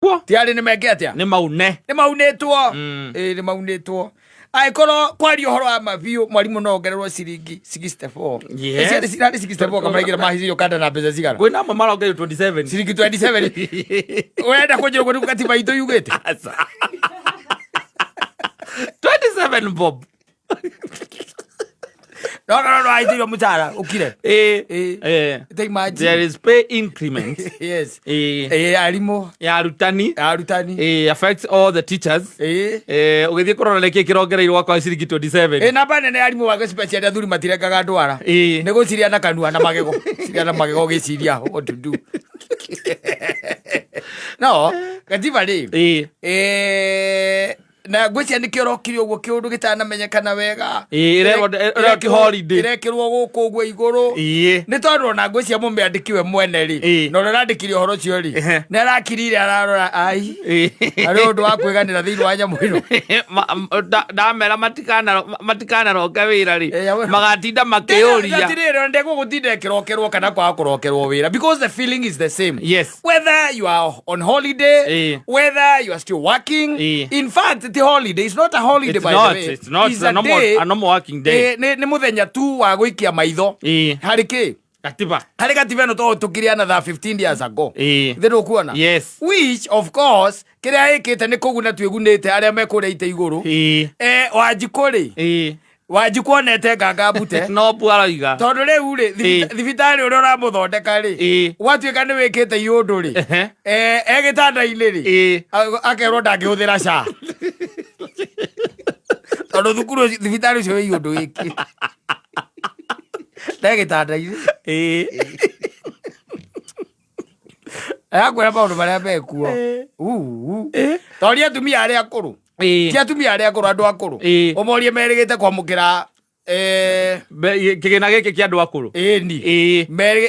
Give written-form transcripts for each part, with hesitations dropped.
Kuo. Ti arĩ nĩ meke atĩa? Nĩ maune. Nĩ maunĩtwo. Ĩĩ, nĩ maunĩtwo. Angĩkorwo kwaria ũhoro wa ma biũ, mwarimũ no ongererwo ciringi 64. Yes. Ĩcio cirarĩ 64 kamaraigĩra mahicirio kanda na mbeca cigana? Kwĩna amwe marongereirwo 27. Ciringi 27. Ũrenda kũnjĩra ũguo nĩguo katiba itũ yugĩte? Aca. 27 bob. No, no, no, no, ahicirio mũcara ũkire. Ĩĩ. Ĩĩ. Eh. Ta imagine. There is pay increment. Yes. Ĩĩ. Ĩĩ, arimũ. Ya arutani. Arutani. Ĩĩ, affects all the teachers. Ĩĩ. Eh, ũgĩthiĩ kũrora nĩkĩ kĩrongereirwo akwa ciringi 27. Ĩ namba nene ya arimũ wake special athuri matirengaga ndwara. Ĩĩ. Nĩ gũciria na kanua na magego. Ciria na magego ũgĩciria what to do. No, gatiba rĩ. Ĩĩ. Eh, na ngwĩciria nĩkĩo ũrokire ũguo kĩũndũ gĩtanamenyekana wega. Ĩĩ, ĩrerwo ti holiday. Ĩrekĩrwo gũkũ ũguo igũrũ. Ĩĩ. Nĩ tondũ ona ngwĩciria mũmĩandĩki we mwene rĩ, Ĩĩ. na ũrĩa ũrandĩkire ũhoro ũcio rĩ, Ehe. nĩ arakirire ararora ai. Ĩĩ. Harĩ ũndũ wa kwĩganĩra thĩinĩ wa nyamũ ĩno. Ndamera matikanaroke wĩra rĩ, Eh, ya- magatinda makĩũria. Atĩrĩrĩ, ndegwo gũtinda ĩkĩrokerwo kana kwaga kũrokerwo wĩra because the feeling is the same. Yes. Whether you are on holiday, Eh. whether you are still working. Eh. In fact, the holiday is not a holiday It's by not, the way. it's not It's a a normal, day. a normal working day. Eh, nĩ mũthenya tu wa gũikia maitho Eh. harĩ kĩ? Katiba. Harĩ katiba ĩno tondũ tũkĩrĩ another 15 years ago. Eh. Thĩ ndũkuona? Yes. Which of course kĩrĩa ĩkĩte nĩ kũguna twĩgunĩte arĩa me kũrĩa itĩ igũrũ. Eh. Eh, Wanjikũ rĩ, Eh. Wanjikũ onete nganga mbute. No mbu aroiga. Tondũ rĩu rĩ, Ĩĩ. thibitarĩ ũrĩa ũramũthondeka rĩ, Ĩĩ. gwatuĩka nĩ wĩkĩte iũndũ rĩ, Ehe. e gĩtanda-inĩ rĩ, Ĩĩ. akerwo ndangĩhũthĩra SHA. Tondũ thukuru ũcio, thibitarĩ ũcio wĩ iũndũ wĩkĩ. Nde gĩtanda-inĩ. Ĩĩ. Arakwĩra maũndũ marĩa mekuo. Uu. Toria atumia arĩa akũrũ. Ĩĩ. Ti atumia arĩa akũrũ, andũ akũrũ. Ĩĩ. Ũmorie merĩgĩte kwamũkĩra Kĩgĩna gĩkĩ kĩa andũ akũrũ. Ĩni. Ĩĩ.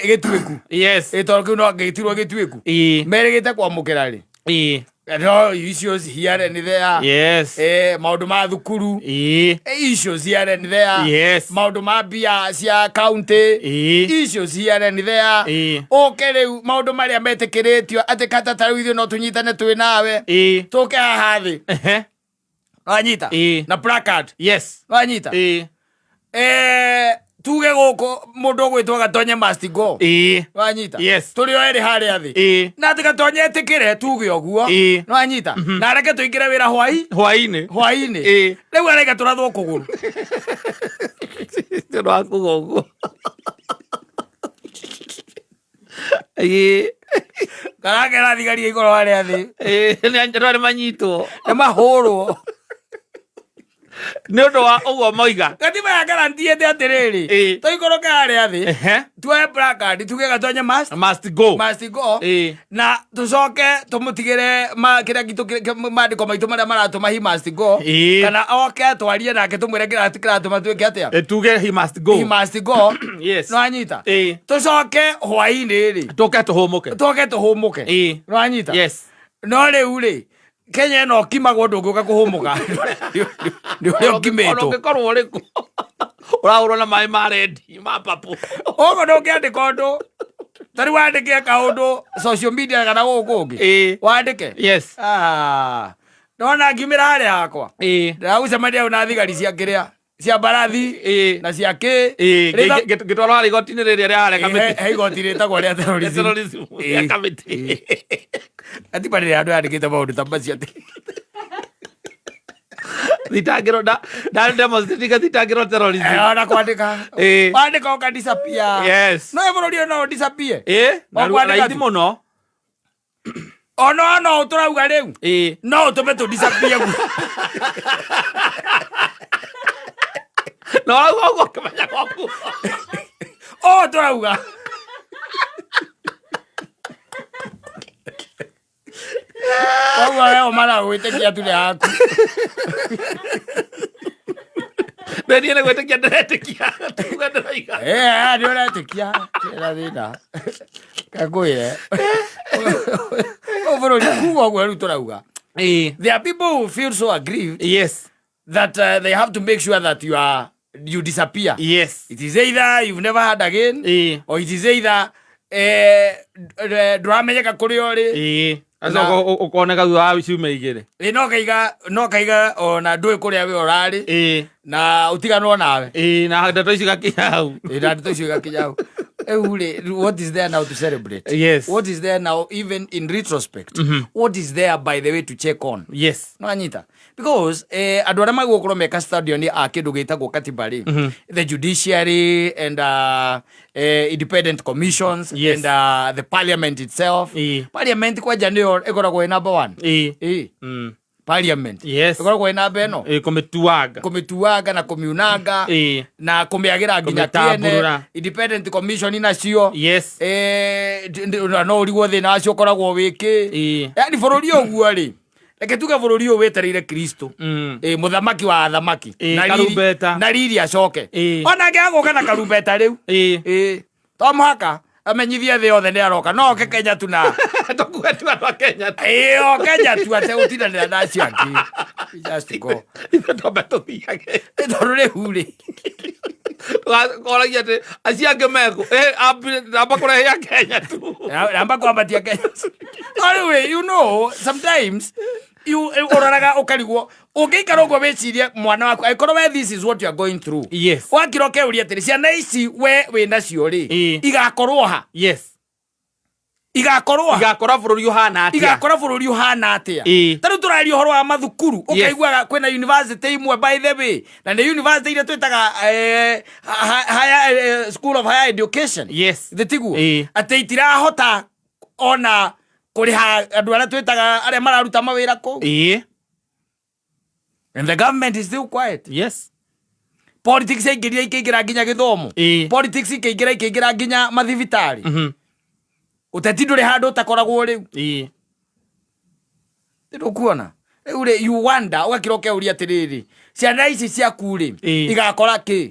Gĩtuĩku. Yes. Ĩ tondũ kĩu no gĩtirwo gĩtuĩku. Ĩĩ. Merĩgĩte kwamũkĩra rĩ? Ĩĩ. No issues here and there. Yes. Maũndũ ma thukuru. Ĩĩ. Issues here and there. Yes. Maũndũ ma mbia cia county. Ĩĩ. Issues here and there. Ĩĩ. Ũke rĩu maũndũ marĩa metĩkĩrĩtio atĩ kata ta rĩu ithuĩ no tũnyitane twĩ nawe. Ĩĩ. Tũke haha thĩ. Ehe. Wanyita? Ĩĩ. Na placard. Yes. Wanyita? Ĩĩ. Tuge gũkũ mũndũ ũgwĩtwo Gatonye must go. Ĩĩ. Wanyita? Yes. Tũrĩ o erĩ harĩa thĩ. Ĩĩ. Na atĩ Gatonye etĩkĩre tuge ũguo. Ĩĩ. Wanyita? Na areke tũingĩre wĩra hwai Hwainĩ. hwainĩ. Ĩĩ. Rĩu areka tũrathwo kũgũrũ. Tondũ wa kuga ũguo. Ĩĩ. Karakera thigari igũrũ harĩa thĩ. Ĩĩ, nĩ andũ arĩa manyitwo. Nĩ mahũrwo. Nĩ ũndũ wa ũguo moiga. Katiba ya guaranteed atĩrĩrĩ. Ĩĩ. Tũikũrũke harĩa thĩ. Ehe. Tuoe placard tuge Gatonye must Must go. must go. Ĩĩ. Na tũcoke tũmũtigĩre kĩrĩa gitũ maandĩko maitũ marĩa maratũma he must go. Ĩĩ. Kana oke twarie nake tũmwĩre kĩrĩa kĩratũma twĩke atĩa. Tuge he must go. He must go. Yes. Nĩwanyita? Ĩĩ. Tũcoke hwainĩ rĩ. Tũke tũhũmũke. Tũke tũhũmũke. Ĩĩ. Nĩwanyita? Yes. No rĩu rĩ, Kenya ĩno ũkimagwo ndũngĩũka kũhũmũka. Nĩ ũrĩa ũkimĩtwo. Ũngĩkorwo ũrĩkũ. Ũrahũrwo na maĩ ma rendi ma papũ. Ũguo ndũngĩandĩka ũndũ. Ta rĩu wandĩke kaũndũ social media kana gũkũ kũngĩ. Ĩĩ. Wandĩke. Yes. Ah. Ndona ngiumĩra harĩa hakwa. Ĩĩ. Ndĩragũcemania hau na thigari cia kĩrĩa. Cia mbarathi. Ĩĩ. Na cia kĩ. Ĩĩ. Rĩta- Ngĩtwarwo harĩa igoti-inĩ rĩrĩa rĩa harĩa Ĩĩ, Kamĩtĩ. he igoti rĩtagwo rĩa terrorism. Terrorism. Ĩĩ. Rĩa Kamĩtĩ. Katiba rĩrĩa andũ yandĩkĩte maũndũ ta macio atĩ. Thitangĩrwo nda demonstrate ngathitangĩrwo terrorism. Ona kwandĩka. Ĩĩ. Wandĩka ũka disappear. Yes. No bũrũri ũyũ no ũ disappear. Ĩĩ. Na O kwandĩka raithi tu. mũno. Ona no tũrauga rĩu. Ĩĩ. No ũtũme tũ disappear guo. Na ũrauga ũguo ũkĩmenya gwaku. O tũrauga. Koguo we ũmara gwĩtĩkia tu nĩ haku. Nĩ niĩ nĩ gwĩtĩkia ndĩretĩkia. Tuge ndĩroiga. Nĩ ũretĩkia na thĩna. Kakwĩre. Ũyũ bũrũri kuga ũguo rĩu tũrauga. Ĩĩ. There are people who feel so aggrieved Yes. that they have to make sure that you disappear. Yes. It is either you've never had again Ĩĩ. or it is either Ndũramenyeka kũrĩa ũrĩ. Acoka ũkoneka thutha wa ciumia 2. Ĩ, no kaiga ona ndũĩ kũrĩa we ũrarĩ na ũtiganwo nawe. Ĩĩ, na ndeto ici gakinya hau. Ĩ, na ndeto icio igakinya hau. Rĩu rĩ, what is there now to celebrate? What is there now, even in retrospect? What is there, by the way, to check on? No anyita, because andũ arĩa magũkorwo me custodian a kĩndũ gĩtagwo katiba rĩ, the judiciary and independent commissions and the parliament itself. Parliament kwanja nĩyo ĩkoragwo ĩ number one. Ĩ, parliament ĩkoragwo ĩ namba ĩno. Ĩĩ, kũmĩtuanga. Kũmĩtuanga na kũmiunanga na kũmĩagĩra nginya kĩene. Kũmĩtambũrũra. Independent commission nacio, no ũrigwo thĩna wacio ũkoragwo wĩkĩ. Yani bũrũri ũguo rĩ, reke tuge bũrũri ũyũ wĩtereire Kristo, mũthamaki wa athamaki, na riri- Karumbeta. Na riri acoke. Ona angĩaga gũka na karumbeta rĩu, to mũhaka amenyithie thĩ yothe nĩ aroka. No oke Kenya tu na Tũkuwe tu andũ a Kenya tu. Ĩ, o Kenya tu, ategũtindanĩra na acio angĩ. Just go. Ithuĩ twambe tũthiage. Tondũ rĩu rĩ, Tũkoragia atĩ acio angĩ mekũ. Amba kũrehe a Kenya tu. Namba kwambatia Kenya. No rĩu rĩ, sometimes you ũroraga ũkarigwo ũngĩikara ũguo wĩcirie mwana waku angĩkorwo we, this is what you are going through. Wakira ũkeuria atĩrĩ, ciana ici we wĩ nacio rĩ, igakorwo ha? Igakorwo ha? Igakora bũrũri ũhana atĩa? Igakora bũrũri ũhana atĩa? Ta rĩu tũraria ũhoro wa mathukuru, ũkaiguaga kwĩna university imwe, by the way, na nĩ university iria twĩtaga higher, school of higher education. Thĩ tiguo? Atĩ itirahota ona kũrĩha andũ arĩa twĩtaga arĩa mararuta mawĩra kũu. And the government is still quiet. Politics yaingĩrire, ikĩingĩra nginya gĩthomo. Politics ikĩingĩra nginya mathibitarĩ. Ũteti ndũrĩ handũ ũtakoragwo rĩu. Ndũkuona rĩu rĩ, you wonder, ũgakira ũkeuria atĩrĩrĩ, ciana ici ciaku rĩ, igakora kĩ?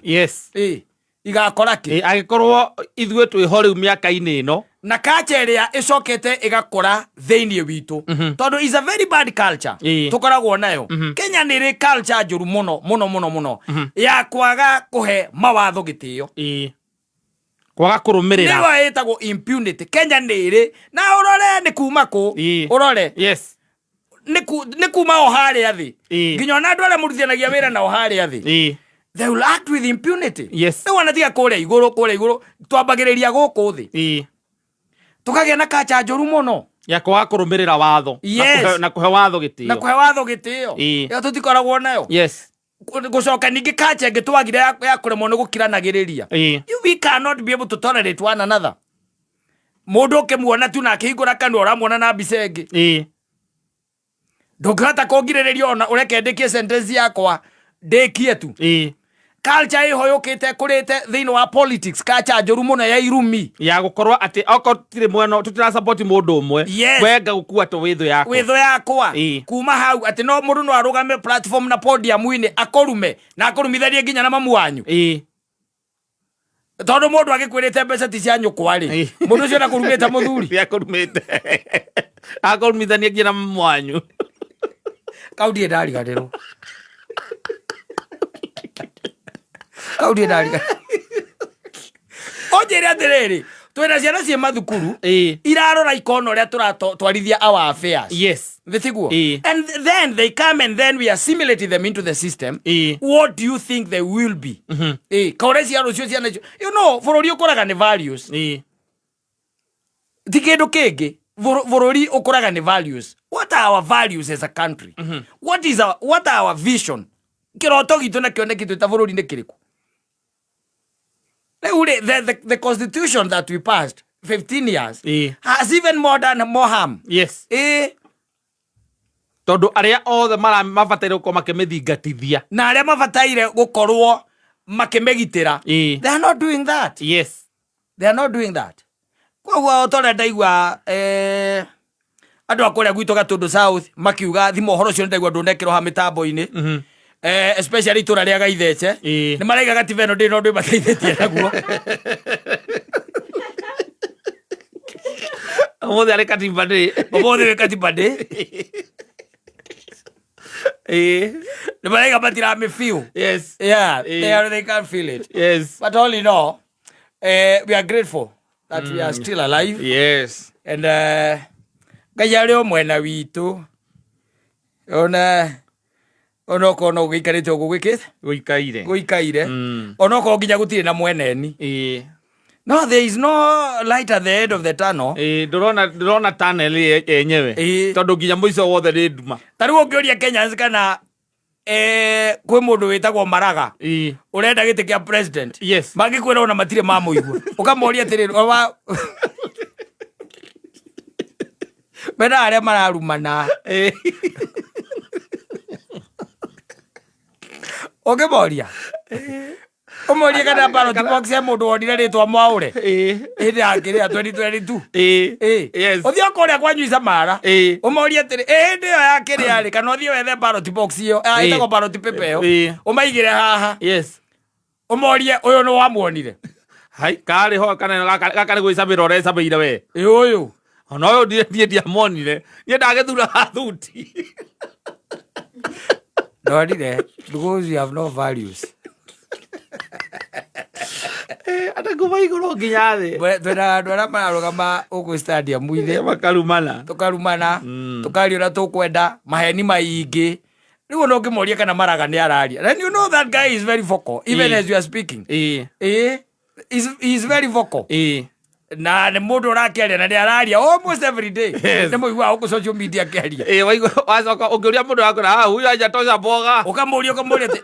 Igakora kĩ? Ĩĩ, angĩkorwo ithuĩ twĩho rĩu mĩaka-inĩ ĩno. Na culture ĩrĩa ĩcokete ĩgakũra thĩinĩ witũ, tondũ is a very bad culture tũkoragwo nayo. Kenya nĩ ĩrĩ culture njũru mũno mũno mũno mũno ya kwaga kũhe mawatho gĩtĩo. Kwaga kũrũmĩrĩra. Nĩyo ĩtagwo impunity. Kenya nĩ ĩrĩ na ũrore nĩ kuma kũ. Ũrore nĩ kuma o harĩa thĩ nginya ona andũ arĩa mũrutithanagia wĩra nao harĩa thĩ, they will act with impunity. Rĩu ona tiga kũrĩa igũrũ, kũrĩa igũrũ twambagĩrĩria gũkũ thĩ, tũkagĩa na kacha njũru mũno ya kwaga kũrũmĩrĩra watho na kũhe watho na gĩtĩo. Kũhe watho gĩtĩo. Ĩyo tũtikoragwo nayo. Gũcoka ningĩ kacha ĩngĩ twagire ya kũremwo nĩ gũkiranagĩrĩria. We cannot be able to tolerate one another. Mũndũ ũkĩmuona tu na akĩhingũra kanua, ũramuona na mbica ĩngĩ. Ndũngĩhota kũngirĩrĩria ona ũreke ndĩkie sentence yakwa, ndĩkie tu. Culture ĩho yũkĩte kũrĩte thĩinĩ wa politics, culture njũru mũno ya irumi. Ya gũkorwo atĩ okorwo tũtirĩ mwena, tũtira support mũndũ ũmwe, wenga gũkua tũ wĩ thũ yakwa. Wĩthũ yakwa. Kuma hau atĩ no mũndũ no arũgame platform na podium-inĩ akũrume na akũrumithanie nginya na mamu wanyu, tondũ mũndũ agĩkwĩrĩte mbeca ti cia nyũkwa rĩ, mũndũ ũcio nakũrumĩte mũthuri. Akũrumĩte, akũrumithania nginya na mamu wanyu. Kau ndirĩ ndariganĩrwo, kau ndirĩ ndariganĩrwo. Ũnjĩre atĩrĩrĩ, twĩna ciana ciĩ mathukuru, irarora ikona ũrĩa tũratwarithia our affairs. Thĩ tiguo? And then they come and then we assimilate them into the system. What do you think they will be? Kaũrĩa cia rũciũ ciana icio, bũrũri ũkũraga nĩ values, ti kĩndũ kĩngĩ. Bũrũri ũkũraga nĩ values. What are our values as a country? What are our vision? Kĩroto gitũ na kĩoneki twĩ ta bũrũri nĩ kĩrĩkũ? Rĩu rĩ, the constitution that we passed 15 years has even more done more harm. Tondũ arĩa othe mabataire gũkorwo makĩmĩthingatithia na arĩa mabataire gũkorwo makĩmĩgitĩra, they are not doing that. They are not doing that. Koguo o ta ũrĩa ndaigua andũ a kũrĩa gwitũ Gatũndũ South makiuga thimũ ũhoro ũcio, nĩ ndaigua ndũnekĩrwo ha mĩtambo-inĩ, especially itũra rĩa Gaithece, nĩ maraiga gatiba ĩno ndĩrĩ na ũndũ ĩmateithĩtie naguo. Ũmũthĩ arĩ katiba ndĩ. Ũmũthĩ wĩ katiba ndĩ. Nĩ maraiga matiramĩ feel. Yeah, they can't feel it. But all in all, we are grateful. That we are still alive. And Ngai arĩ o mwena witũ, ona onokorwo no gũikarĩte ũguo gwĩkĩte Gũikaire. Gũikaire, onokorwo nginya gũtirĩ na mweneni, no there is no light at the end of the tunnel. Ĩĩ, ndũrona tunnel yenyewe. Tondũ nginya mũico wothe nĩ nduma. Ta rĩu ũngĩũria Kenyans kana kwĩ mũndũ wĩtagwo Maraga ũrenda gĩtĩ kĩa president, mangĩkwĩra ona matirĩ mamũigua. Ũkamoria atĩrĩrĩ, mena arĩa mararumana, ũngĩmoria, ũmorie kana ballot box ya mũndũ wonire rĩtwa Mwaũre hĩndĩ ya kĩrĩa 2022. Ũthiĩ o kũrĩa kwa Nyuica Mara, ũmorie atĩrĩ, ĩ hĩndĩ ĩyo ya kĩrĩa rĩ, kana ũthiĩ wethe ballot box ĩyo, ĩtagwo ballot paper ĩyo, ũmaigĩre haha, ũmorie ũyũ nĩ wamuonire. Hai, karĩ ho kana gaka nĩ gwĩcamĩra ũrecamĩire we. Ĩ ũyũ. Ona ũyũ niĩ ndiamonire, niĩ ndagĩthura thuti. Ndonire because you have no values. Ata kuma igũrũ nginya thĩ. Twĩna andũ arĩa mararũgama gũkũ stadium-inĩ, makarumana. Tũkarumana, tũkaria ũrĩa tũkwenda, maheni maingĩ. Rĩu ona ũngĩmoria kana Maraga nĩ araria, then you know that guy is very vocal even as you are speaking. He's very vocal. Na nĩ mũndũ ũrakĩaria na nĩ araria almost every day. Nĩ mũiguaga gũkũ social media akĩaria. Ĩĩ, waigua wacoka ũngĩũria mũndũ wakwĩra, "Ah, huyu hajatosha mboga." Ũkamũria atĩ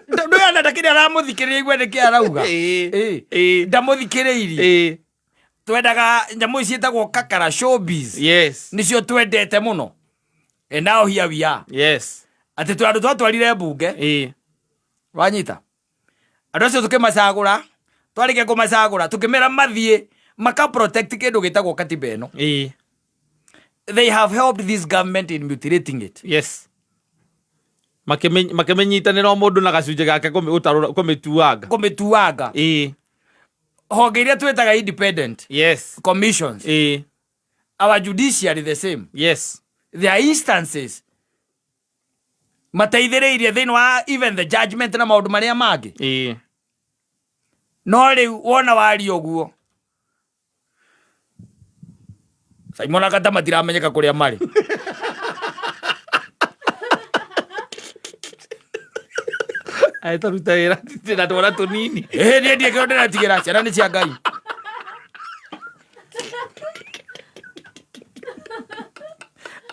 ndũyana ndakĩrĩ aramũthikĩrĩria igue nĩkĩ arauga. Ndamũthikĩrĩirie. Twendaga nyamũ ici ciĩtagwo kakara showbiz. Nĩcio twendete mũno, and now here we are, atĩ twĩ andũ twatwarire mbunge. Wanyita andũ acio tũkĩmacagũra, twarĩkia kũmacagũra tũkĩmera mathiĩ maka protect kĩndũ gĩtagwo katiba ĩno. They have helped this government in mutilating it. Yes, makĩmenyitanĩra o mũndũ na gacunjĩ gake kũmĩtuanga. Kũmĩtuanga. Honge iria twĩtaga independent commissions, our judiciary the same. There are instances mateithĩrĩirie thĩinĩ wa even the judgment na maũndũ marĩa mangĩ. No rĩu wona waria ũguo, Simon Akata matiramenyeka kũrĩa marĩ. Aĩ, taruta wĩra na twana tũnini. Ĩhĩ, niĩ ndiĩ kĩo ndĩratigĩra ciana nĩ cia Ngai.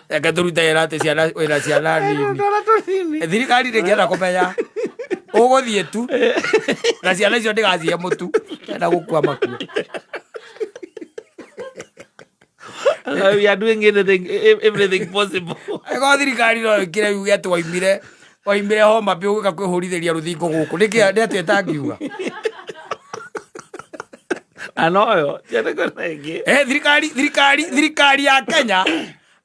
Reke tũrute wĩra atĩ ciana wĩna ciana nini. Twana tũnini. Thirikari ndĩngĩenda kũmenya ũgũthiĩ tu na ciana icio ndĩgacihe mũtu enda gũkua makua. We are doing anything, everything possible. Angĩkorwo thirikari no ĩkĩre yuge atĩ waimire Homa Bay ũgĩũka kwĩhũrithĩria rũthingo gũkũ nĩkĩ, nĩ atĩa ĩtangiuga? Na noyo tiatĩ kwĩna ĩngĩ. Thirikari ya Kenya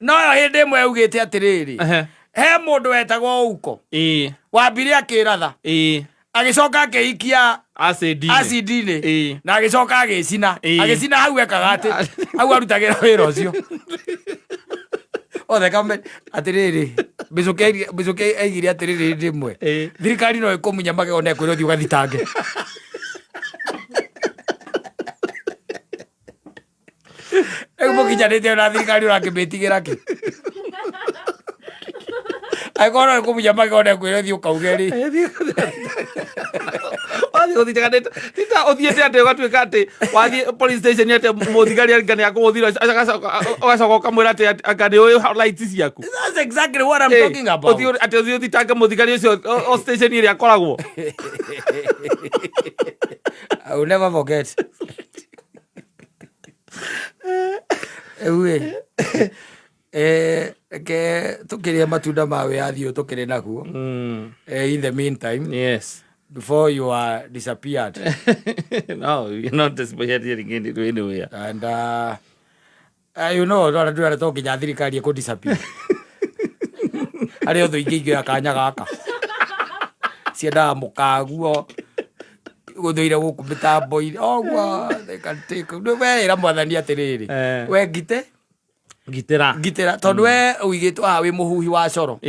noyo hĩndĩ ĩmwe yaugĩte atĩrĩrĩ, he mũndũ wetagwo Ouko wambire akĩratha, agĩcoka akĩikia acid-inĩ. Acid-inĩ, na agĩcoka agĩcina. Agĩcina hau ekaga atĩ hau arutagĩra wĩra ũcio othe kame atĩrĩrĩ, Mbicuki aigire atĩrĩrĩ, hĩndĩ ĩmwe thirikari no ĩkũmunya magego na ĩkwĩre ũthiĩ ũgathitange. Rĩu mũkinyanĩte na thirikari ũrakĩmĩtigĩra kĩ angĩkorwo no ĩkũmunya magego na ĩkwĩre ũthiĩ ũkauge rĩ? Wathiĩ gũthitanga tita ũthiĩte atĩ ũgatuĩka atĩ wathiĩ police station atĩ mũthigari anga nĩ akũgũthira, ũgacoka ũkamwĩra atĩ anga nĩ ũĩ rights ciaku. That's exactly what I'm talking about. Atĩ ũthiĩ ũthitange mũthigari ũcio o station ĩrĩa akoragwo. I will never forget. Rĩu ĩ, reke tũkĩrĩe matunda ma wĩyathi ũyũ tũkĩrĩ naguo. In the meantime, before you are disappeared. No, you're not disappearing anywhere. And ndwara to nginya thirikari ĩkũ disappear, harĩ ũthũ ingĩ ingĩoya kanya gaka ciendaga mũkaguo gũthũire gũkũ mĩtambo-inĩ oguo they can take. Weĩra Mwathani atĩrĩrĩ, we ngite ngitĩra. Ngitĩra, tondũ we ũigĩtwo haha wĩ mũhuhi wa coro.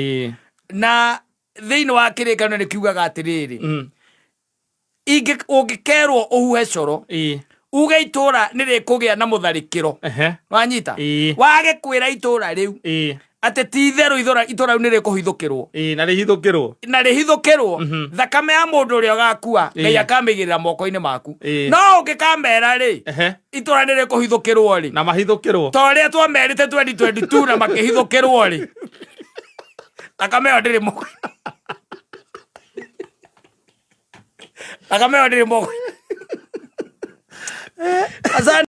Na thĩinĩ wa kĩrĩkanĩro nĩ kiugaga atĩrĩrĩ, ũngĩkerwo ũhuhe coro, Uge itũra nĩ rĩkũgĩa na mũtharĩkĩro. Wanyita? Wage kwĩra itũra rĩu atĩ ti itherũ itũra rĩu nĩ rĩkũhithũkĩrwo. Ĩĩ, na rĩhithũkĩrwo. Na rĩhithũkĩrwo, thakame ya mũndũ ũrĩa ũgakua, Ngai akamĩigĩrĩra moko-inĩ maku. No ũngĩkamera rĩ, itũra nĩ rĩkũhithũkĩrwo rĩ, na mahithũkĩrwo, ta ũrĩa twamerĩte 2022 na makĩhithũkĩrwo rĩ, thakame ĩyo ndĩrĩ moko, thakame ĩyo ndĩrĩ moko. Asante.